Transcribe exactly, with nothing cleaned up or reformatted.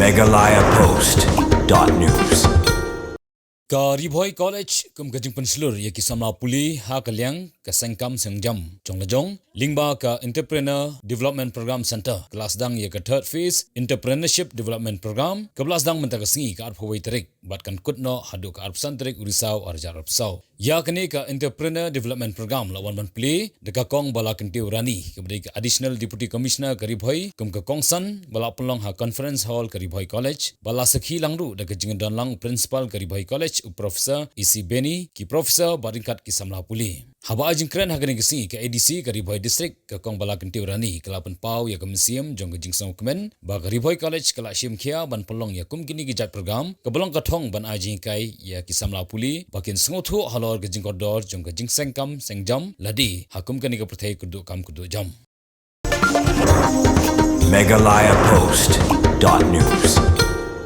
Meghalaya Post dot news. Ka Ri Bhoi College kum ka jingpynshlur ïa ki samla pule ha ka liang ka seng kam seng jam jong la jong lyngba ka Entrepreneur Development Program Center ka la sdang ïa ka third phase Entrepreneurship Development Program kaba la sdang mynta ka sngi ka arphew wei tarik bad kan kut noh haduh ka arphew san tarik u Risaw arhajar arphew saw. Ïa kane ka Entrepreneur Development Program la wan ban plie da ka Kong Bala Kyntiew Rani kaba dei ka Additional Deputy Commissioner ka Ri Bhoi kum ka kongsan ba la pynlong ha Conference Hall ka Ri Bhoi College, ba la sakhi lang ruh da ka jingdon lang u Principal ka Ri Bhoi College u Professor E C Beni, ki Professor bad ryngkat ki samla pule. Haba ai jingkren ha kane ka sngi ka A D C ka Ri Bhoi District ka Kong Bala Kyntiew Rani ka la pynpaw ïa ka mynsiem jong ka jingsngewkmen ba ka Ri Bhoi College ka la shim khia ban pynlong ïa kum kine ki jait program kaba long ka thong ban ai jinghikai ïa ki samla pule ba kin sngewthuh halor ka jingkordor jong ka jingseng kam seng jam lade ha kum kane ka pyrthei kyrduh kam kyrduh jam. Meghalaya Post dot news.